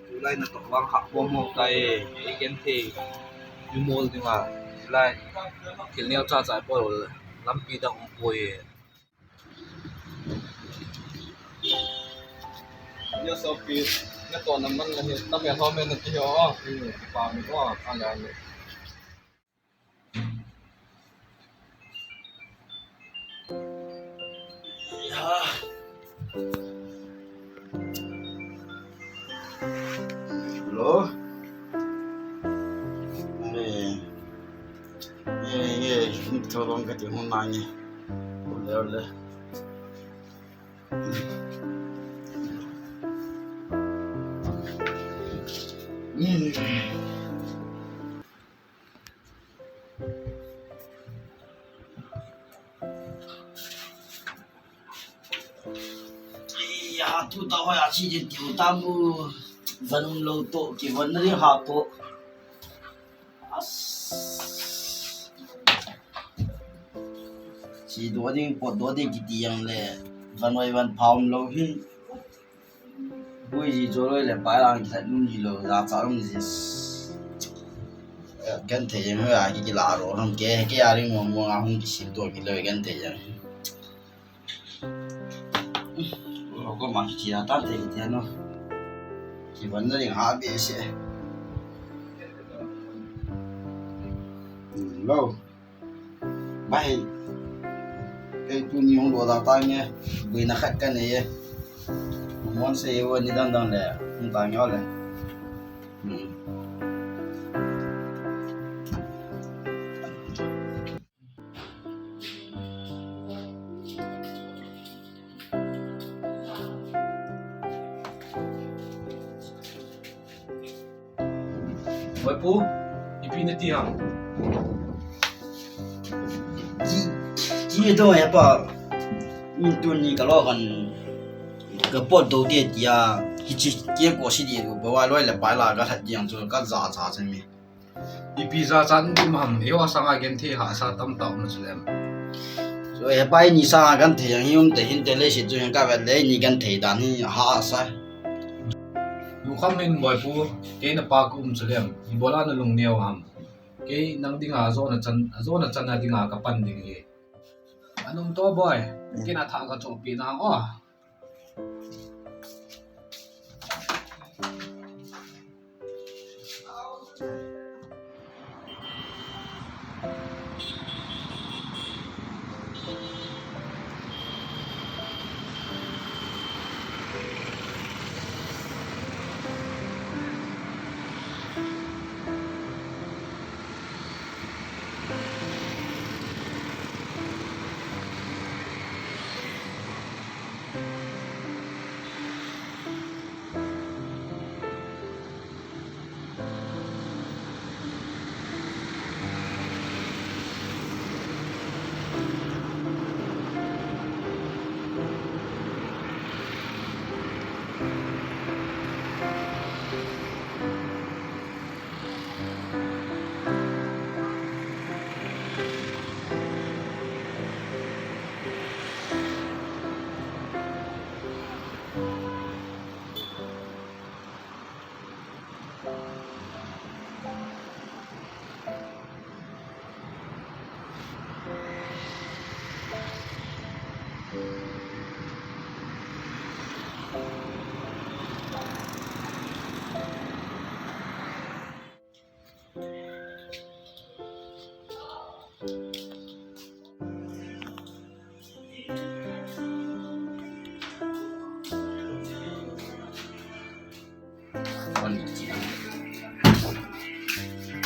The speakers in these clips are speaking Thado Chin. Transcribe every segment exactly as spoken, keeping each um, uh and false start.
Tulai natoh vang kha pom mo tai, ei genthei, i mol dinga, tulai, thil neo cha cha bol, lampi dang um poi. Neo sopi, natoh naman la hi, tame ho me nati ho, pa mi ho, ala ni. Hello? Hey. Hey, hey, ni tolong ka ti hon na ni. Ole, ole. Hmm. Iya, tu ta hoya chi jin tiu tamu. Van um lou to, kivon na ding ha to. As. Chi do ding, pot do ding kiti jong le. Van oi van pha um lou hi. Bui ji jo loi le pai lang khat num ji lou, la cha um ji. Genthei jeng ho a ki, ki la ro ham ke, ke a ring mo mo a hung kisim to ki loi genthei jeng. Lo ko ma ki chi a tan te ki te no. Kivon na ding ha behseh. Lo. Bai. Kei tuni hung doh da tange. Buina khat kanei e. Mon se e, nidan dan le. Hung tange le. Hmm. Oi pu, ipi nati ham? Chi, chi to hepa. Min tuni ka lo kan ka pot do te tia. Hichi ke ko si di ko ba loi le pai la ka that diang chu ka ja ja che mi. Ipi ja chan di mam, eiho sanga genthei hahsa tamtah um chu lem. Chu hepa ni sanga genthei jang hi um te hin te le si chu hin ka vet le ni genthei dan hi hahsa. Lukham hin boi pu, kei na pa ka um chu lem, ibola na lung neo ham. Kei nang dinga jona chan, jona chan a dinga ka pan ding hi. Anung to boi, kei na tha ka chopi na o.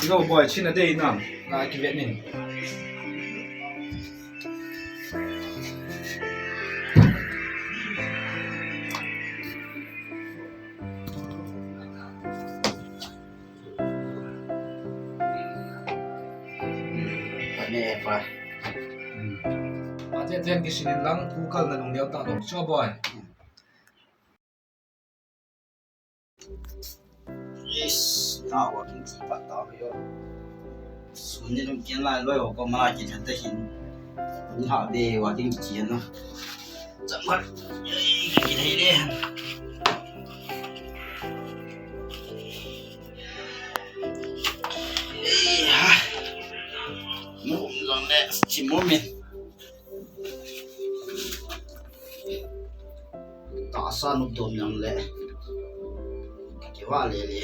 Zo boy, chin a dei nam. Na kivet nin. Ane pa. Ate ten kisin in lang, kukal na lung leo ta lo. Cho boy. Yes, na walking chi pa ta yo. Sun ni lum kian lai loi ko ma ki chan ta hin. Ni ha be walking chi na. Chang ma. Ki thei le. Ei ha. Mu long le chi mo me. Tahsa nop dom jong le. Kiva le le.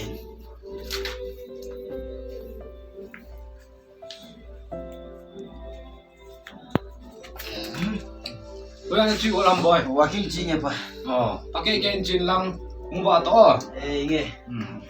Boy, ana chi ulam boy. Walking chi nge pa. Oh, pa ke ken chin lang. Mu ba to. Eh, nge. Hmm.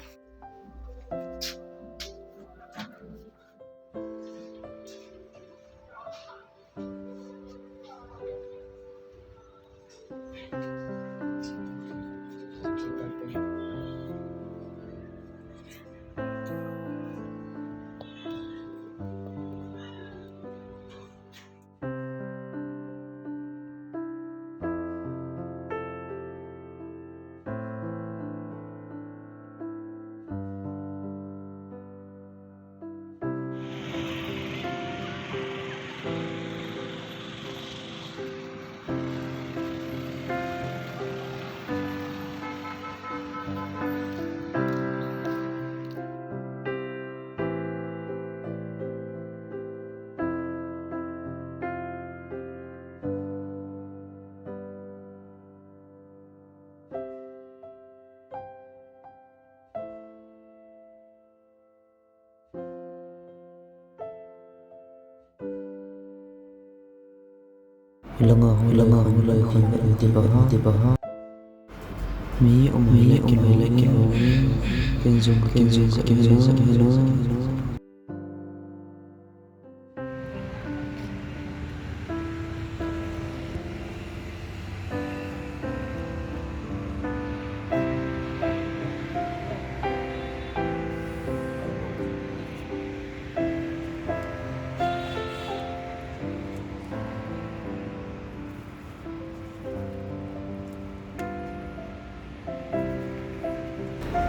Langa ho, langa ho, lai khoi vet u ti ba ha, ti ba ha. Mi um hai le kilo, kilo. Ken jong ka ken jong ka ken jong ka ken jong.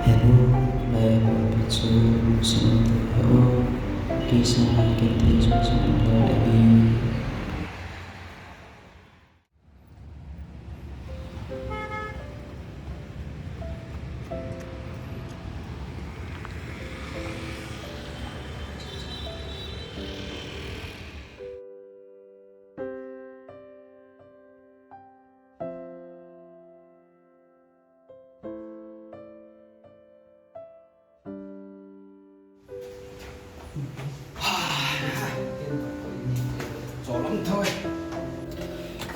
Hello, lai a kon pi chu, sum te ho, kei sanga ken thei chu chu lo le hi. Cholam thoi.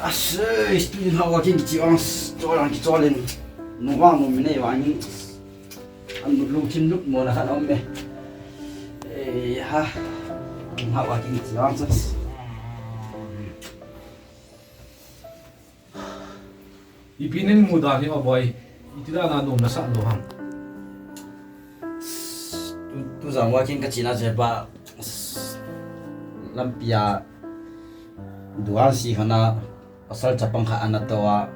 Asei, student ho walking kichi ang, cholang kicholin. Nung vang nung minei vangin. An lungthim lut mo na khan om me. Ei ha. Nung ha walking kichi ang sas. Ipi nei mu dan hi o boy, iti dan a nom na sah lou ham? Tu, tu jong walking ka chena jeh a, lampi a dukan si khat a pasal chapang khat ana tou a,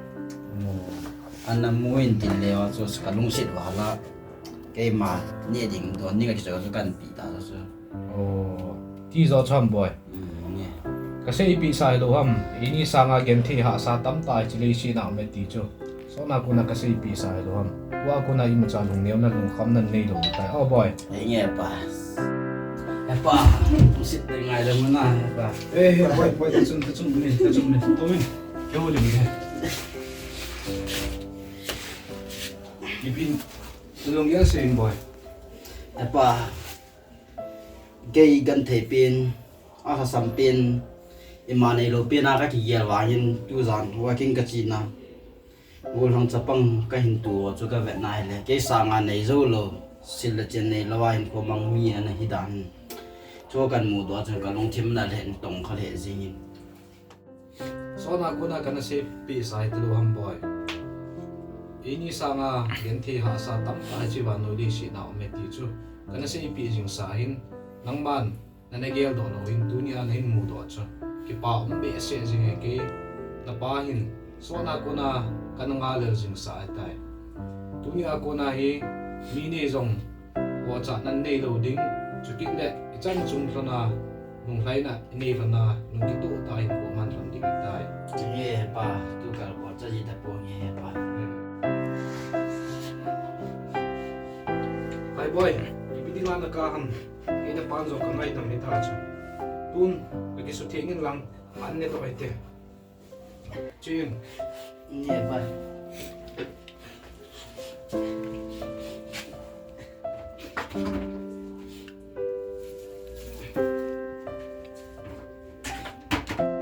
ana mu in tin le a chu ka lungset val a, keima neh ding don ding a kichoi chu kan pi ta chu. O, ti jo cham boy. Hmm, nge. Ka seipeh sa hilou ham, eini sanga genthei hahsa tamtah hiche leiset a um e ti chu. Sona kona ka seipeh sa hilou ham. Tua kona imacha lungneuna lungkhamna neilou tai. O boy. Ei nge pa. He pa, lungset ding ngai lou na he pa. Ei, ei, boy, boy, ta chun, ta chun, ta chun, ta chun, ta chun. Keu le he. Ipin, lungya se boy. He pa. Kei genthei pen, alhasam pen, ima neilou pen a ka kigel vangin tujan walking ka chena. Gollhang chapang ka hin tu chu ka vet na hile, kei sanga nei jou lou. Sil le chen neilou a hinkho mang mi ana hi dan chu kamudoh a chun kalungthim ana lhen tong kha lheh jingin. Sona kona kana seipehsa hi talou ham boi. Eini sanga genthei hahsa tamtah hiche vannoi leiset a um e ti chu kana seipeh jingsa hin, nangman nana geldoh lou hin tunia nahin mudoh chu kipa um behseh jing e. Kei napa hin sona kona kana ngalel jingsa ahitai. Tunia kona hi mi nei jong ohchan neilou ding, chukit le ichan chung lhona lunglhaina inei lhona, nung kitoh tah in koman lhon ding ahitai. Nge hepa, tukal ohcha ji tapoi nge hepa. Hai boi, ipi dinga naka ham? Kei napan jong kangaidam hita chu. Tun kakisutheng in lang, an netoh hite. Chin. Nge pa.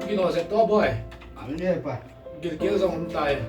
Kino jep to boi. Nge pa. Gilkel jong umtai.